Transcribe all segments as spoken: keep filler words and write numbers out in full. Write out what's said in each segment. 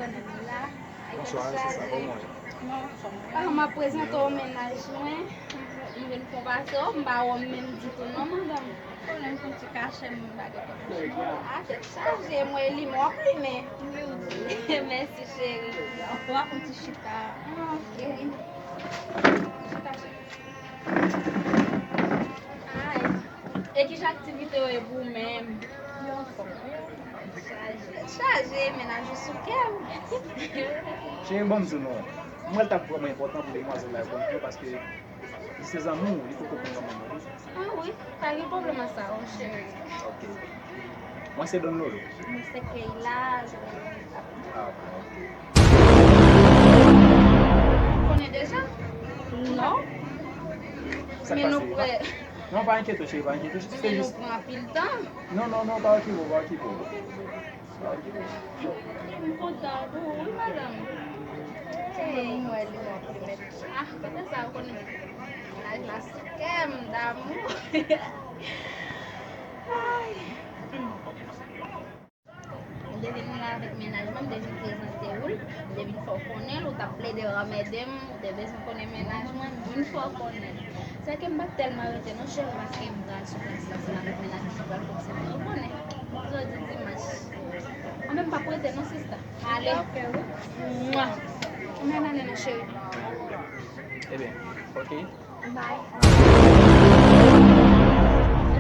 Bonswa, sista, kòman w ye? Bon, m ap prezante w mennaj mwen. M vin fon pase w, m pa wè w menm ditou non, madanm. Konnen m fon ti kache m, m pa gen tan. A, tèt chaje, mwen li m w ap limen. Wi, w di. Mèsi, cheri. W ap fon ti chita. Ah, ok. Chita, cheri. Ay. E ki jan aktivite yo ye pou ou menm? Yo anfòm. Chaje, chaje, mennaj ou sou kè m. Cheri, ban m di w non. Mwen, l t ap vrèman enpòtan pou demwazèl la jwenn ou, paske li se zanmi w, li poko konn granmoun nan, wi. Ah wi, pa gen pwoblèm ak sa, wi, cheri. Ok. Mwen se Don Lolo. Mwen se Keyla, je... Ah, ok. Konnen deja? Non. Sa k pase? Men nou pran... Non, pa enkyete w, cheri, pa enkyete w. Men nou pran anpil tan. Non, non, non, pa okipe w, pa okipe w. Pa okipe w. M kontan pou ou, wi, madanm. Hey, mwen, li mwen, li mèt. Ah, kote sa, ou konnen. Mennaj la sou kè m, damou. Ay. M te vin la avèk mennaj mwen, m te vin prezante w l, m te vin fè w konnen l, ou t ap plede anmède m, ou te bezwen konnen mennaj mwen, m vin fè w konnen l. Sèke m pa t tèlman rete non, cheri, paske m pral sou plas la, se avèk mennaj mwen m pral fòse pou yo konnen. Jodi dimanch. Anben, m p ap rete non, sista. Ale. Mwa. Anben, ale non, cheri. Ebyen, ok. Bye.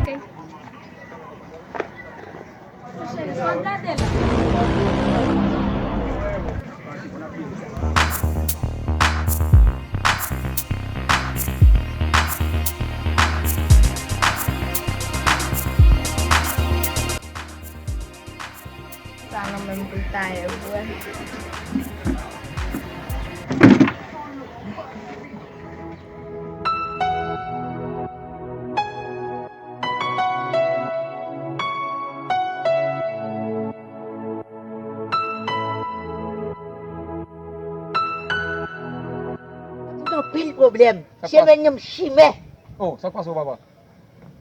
Ok. Sa nan menm pou l ta ye vre. Anpil pwoblèm. Semèn nan m chimè. Oh, sa k pase w, papa?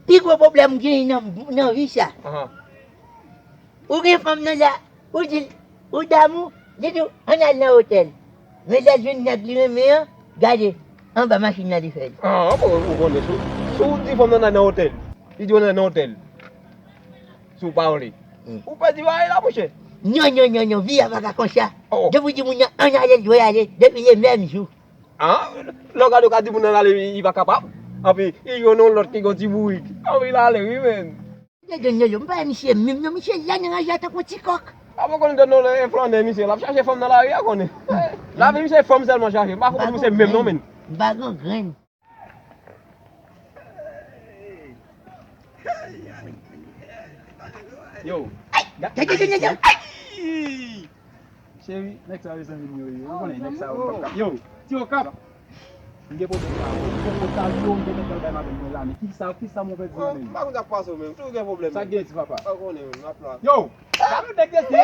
Pi gwo pwoblèm m genyen nan, nan vi sa. Ou gen fanm nan la, ou di l, ou damou, li di w, ann al nan otèl. Men lè l jwenn nèg li renmen an, gade, anba machin nan li fè l. Ah, bon, ou konnen, si w, si w di fanm nan al nan otèl, li di w ann al nan otèl. Si w pa vle. Ou pèdi bagay la, monchè. Non, non, non, non, vi a pa ka konsa. Depi w di moun nan ann ale, l dwe ale, depi le menm jou. Ah, lè w gade, w ka di moun nan ale, li pa kapab. Anpi, li jwenn yon lòt ki gen yon ti bourik. Anpi, l ale, wi, menn. Gade Don Lolo, m pa wè misye menm non, misye la nan ranje a tankou yon ti kòk. A bon, konnen Don Lolo e flannè misye, l ap chache fanm nan lari a, konnen. Lavi misye fanm sèlman chache, m pa konprann misye menm non, menn. M pa gen grenn. Yo. Ay! Gade, gade, gade, gade! Ay! Cheri, nèg sa yo zanmi m yo ye. Ou konnen nèg sa yo pap kap. Yo, ti Okap. M gen pwoblèm pa rapò. M poko salye w, m te mèt al bay madanm mwen la, men kisa, kisa m fè di w menm? M pa konn sa k pase w menm. Toujou gen pwoblèm. Sa k gen ti papa? Pa konnen menm, m ap la. Yo, sa nou nèg de ti.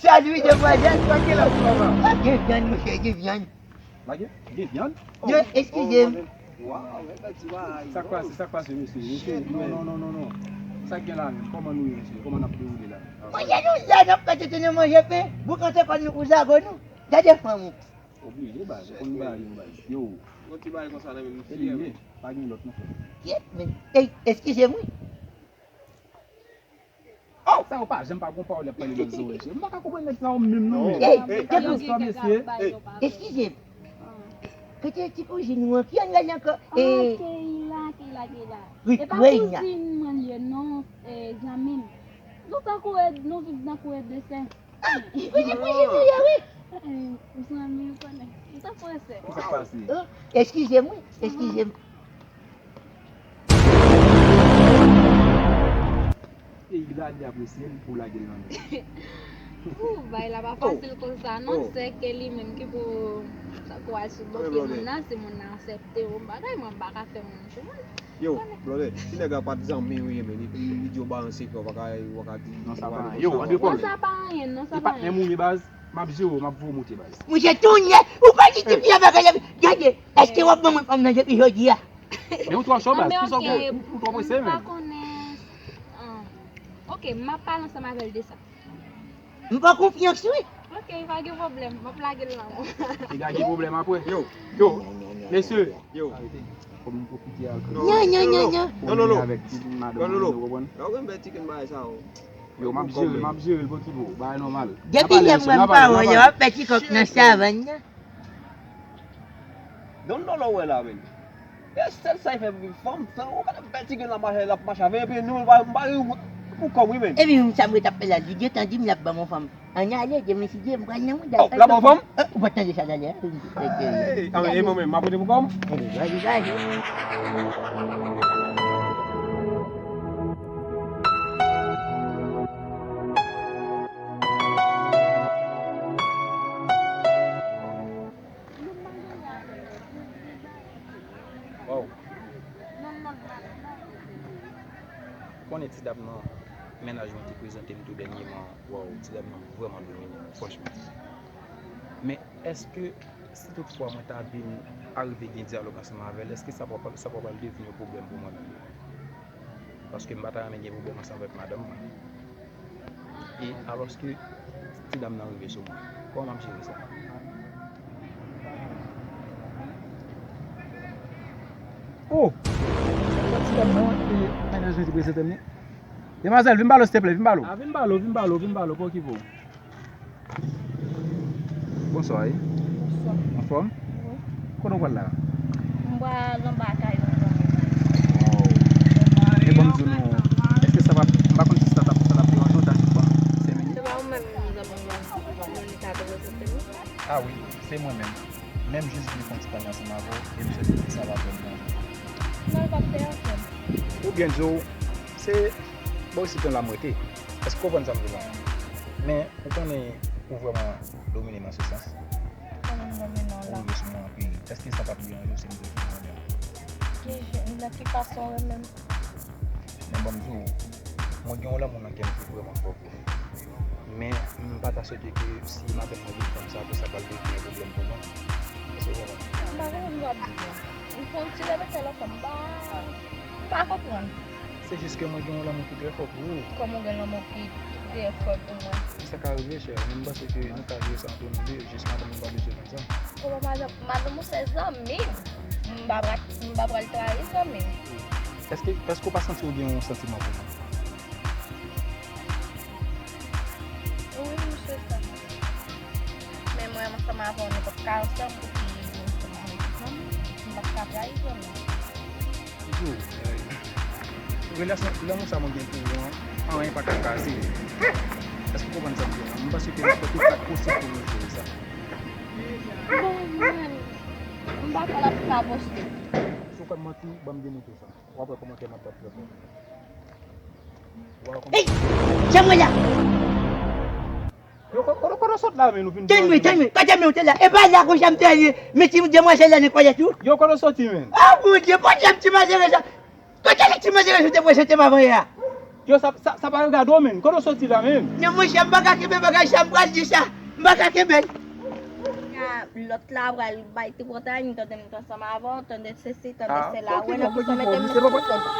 Salye demwazèl, tranke la ti papa. Gen vyann, monchè, gen vyann. Lage? Gen vyann? Yo, eskize m. Sa k pase, sa k pase, mesye? Mesye, non, non, non, non, non. Sa k gen la menm? Kòman nou ye, mesye? Kòman n ap dewoule la? Manje nou la, n ap pete tene manje pen, boukante kò nou pou zago nou. Gade fanm ou. Oblije, baz, ou konn bagay yo, baz. Yo. Yon ti bagay konsa nan menm. E li ye, pa gen lòt non, frè. Ye, men, ey, eskize m wi. Oh! Sa yo pa janm pa gon pawòl y ap pale nan zòrèy, cheri. M pa ka konprann nèg sa yo menm non, menm. Ey, tande sa, mesye. Eskize m. Kote ti kouzin ou an? Ki annwèl ankò? Ah, Keyla, Keyla, Keyla. E pa kouzin mwen li ye non, zanmi m. Nou tankou, nou viv tankou frè e sè. Ah, kouzin, kouzin ou ye, wi. Zanmi, ou konnen. Nou tankou frè e sè. Kisa k pase? Oh, eskize m, wi. Eskize m. E li lage apre syèl pou lage l nan mè. Ou, bay la pa fasil konsa non, se ke li menm ki pou sa kou al sou do pye moun nan, si moun nan aksepte yon bagay, mwen m pa ka fè moun sou moun. Yo, blòdè, si nèg la pa t zanmi w ye, men li, li, li di w ba yon sekrè, w pa ka, w pa ka di. Non, sa pa anyen. Yo, André Paul. Non, sa pa anyen, non, sa pa anyen. E patnè m ou ye, baz, m ap jere w, m ap voye w monte, baz. Monchè, tounen, ou pa di ti fi a bagay la, gade, èske w ap ban mwen fanm nan depi jodi a? Men ou twò cho, baz. Kisa w gen? Ou, ou twò prese, menm. M pa konnen. Ah. Ok, m ap pale ansanm avè l de sa. M fè w konfyans, wi. Ok, Kay pa gen pwoblèm, m ap lage l nan men w. Piga gen pwoblèm apre. Yo, yo, mesye. Yo. Kòm m pwofite al fè. Nyan, nyan, nyan, nyan. Non, non, non. Avèk ti madanm mwen, ou konprann? Yo, m ap jere, m ap jere l pou ti bo. Bagay nòmal. Depi yè m wè m pa wè yo ap fè ti kòk nan savann nan. Don Dolo wè la, men. E sèl sa y fè fanm, fanm, ou gade bèl ti grenn la mache, l ap mache avè, epi nou, m pa, m pa ri pou kò m, wi, men. Epi m sa m ret ap fè la, li gentan di m l ap ban m yon fanm. Ann ale, demen si Dye, m pral nan mouda l. Oh, l ap ban w fanm? Eh, ou pa t tande sa talè a? Hey, ah, e mwen menm, m ap rete pou kò m? Eh, vas-y, vas-y. Waw. Konnen ti dam nan, mennaj mwen te prezante m tou dènyeman. Waw, ti dam nan vrèman domine, franchman. Men èske si toutfwa mwen ta vin arive gen dyalòg ansanm avè l, èske sa p ap, sa p ap al devni yon pwoblèm pou mwen menm? Paske m pa ta renmen gen pwoblèm ansanm avèk madanm mwen. E alòske ti dam nan rive sou mwen, kòman m ap jere sa? Oh! Ti dam nan, e, mennaj mwen te prezante m li. Demwazèl, vin pale w, silteplè, vin pale w. Ah, vin pale w, vin pale w, vin pale w, pa okipe w. Bonswa, wi. Bonswa. Anfòm? Wi. Kote w pral la? M pral anba kay mwen. Wow. E ban m di nou, èske sa va, m pa konn si sa t ap, sa t ap deranje w, ta jis ban m senk minit? Se pa ou menm, zanmi mwen, Monica te prezante m? Ah wi, se mwen menm. Menm jis vin fè yon ti pale ansanm avè w, e m swete ke sa va fè m plezi. Non, l p ap fè ansanm. Ou byen di w, se bò isit la m rete. Èske w konprann sa m di la? Men, ou konnen ou vrèman domine nan se sans. Kòman m domine w la? Ou rive sou mwen anpil. Èske sa p ap deranje w si m di w ki mwen menm? Ki jan, nan ki fason w menm? Men ban m di w, mwen gen yon lanmou nan kè m ki vrèman fò pou ou. Men, m pa ta swete ke si madanm mwen vin konn sa, ke sa pral devni yon pwoblèm pou mwen. Èske w konprann? M pa konprann sa w ap di la. Ou fè yon ti repete l ankò, m pa, m pa konprann. Se jis ke mwen gen yon lanmou ki trè fò pou ou. Kòman w gen lanmou ki trè fò pou mwen? Sa ka rive, chè, men m panse ke nou ka jere sa ant nou de, jis madanm mwen pa bezwen konn sa. Kòman madanm, madanm ou se zanmi m. M pa pral, m pa pral trayi zanmi m. Èske, èske w pa santi w gen yon santiman pou mwen? Wi, m swete sa. Men mwen ansanm avè w, nou p ap ka ansanm pou ki nou ansanm avèk zanmi. M p ap ka trayi zanmi. Yo, relasyon, lanmou sa mwen gen pou ou an, anyen pa ka kraze. Èske w konprann sa m di w la? M panse ke nenpòt ki ka posib pou nou jere sa. Bon, mwen, m pa kwè l ap ka posib. Si w kwè m manti, ban m demoutre sa. W ap wè kòmantè m ap bat trè fò. Ey! Janm wè la! Yo, kote w sot la, men nou vin. Tann mwen, tann mwen, kote men w te la? E pa la konsa m te ye, men ti demwazèl la nan kòlèt ou. Yo, kote w soti, men? Ah, Bondye, Bondye, ti malere sa. Kote li ti malere sa te prezante m avan yè a? Yo, sa, sa, sa pa regade w, men. Kote w soti la, men? Non, monchè, m pa ka kenbe bagay sa, m pral di sa. M pa ka kenbe l. Ah, lòt la pral bay tripotay, m tande m t ansanm avè w, tande sesi, tande sela. Wè nan ki fò mete m nan sitiyasyon sa.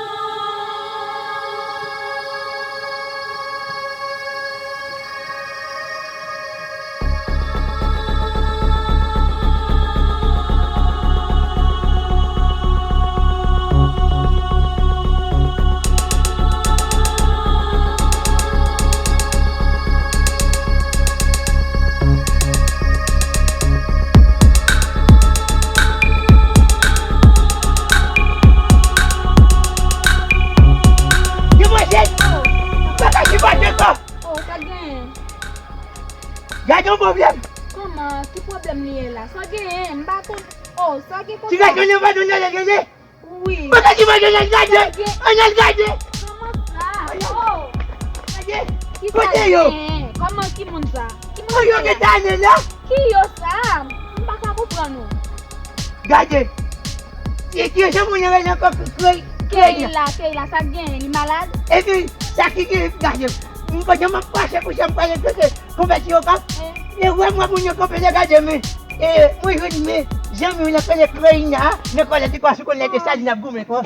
Demwazèl! Bagay ki pa dakò! Oh, sa genyen? Gade yon pwoblèm! Kòman? Ki pwoblèm li ye la? Sa genyen? M pa konn. Oh, sa gen kòman? Ti gason yo pa konn nan lè gade? Wi. Bagay ki pa dakò, gade! Ann al gade! Kòman sa? Oh! Gade! Ki sa genyen? Kote yo? Kòman ki moun sa? Ki moun sa? Oh, yo gentan ale la? Ki yo sa? M pa ka konprann ou. Gade! E ki jan moun yo rele ankò? Key-, Key-, Keyla, Keyla, sa k genyen? Li malad? Epi, sa ki genyen, gade. M pandan m ap fache pou sa m pale, kote konvèti yo kap. E wè mwen moun yo kanpe la gade men. E mwen jwenn men, zanmi w nan kole Keyla, nan kole ti kwa sou kole de sa li n ap goumen kon.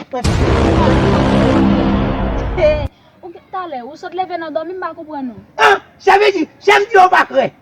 Ou talè, ou sot leve nan dòmi, m pa konprann ou. Ah, sa vle di, sa m di w pa kwè.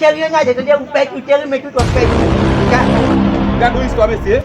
Cheri, yo nade, tande, ou pèdi, ou te renmen tout, w ap pèdi. Gad yon istwa, mesye.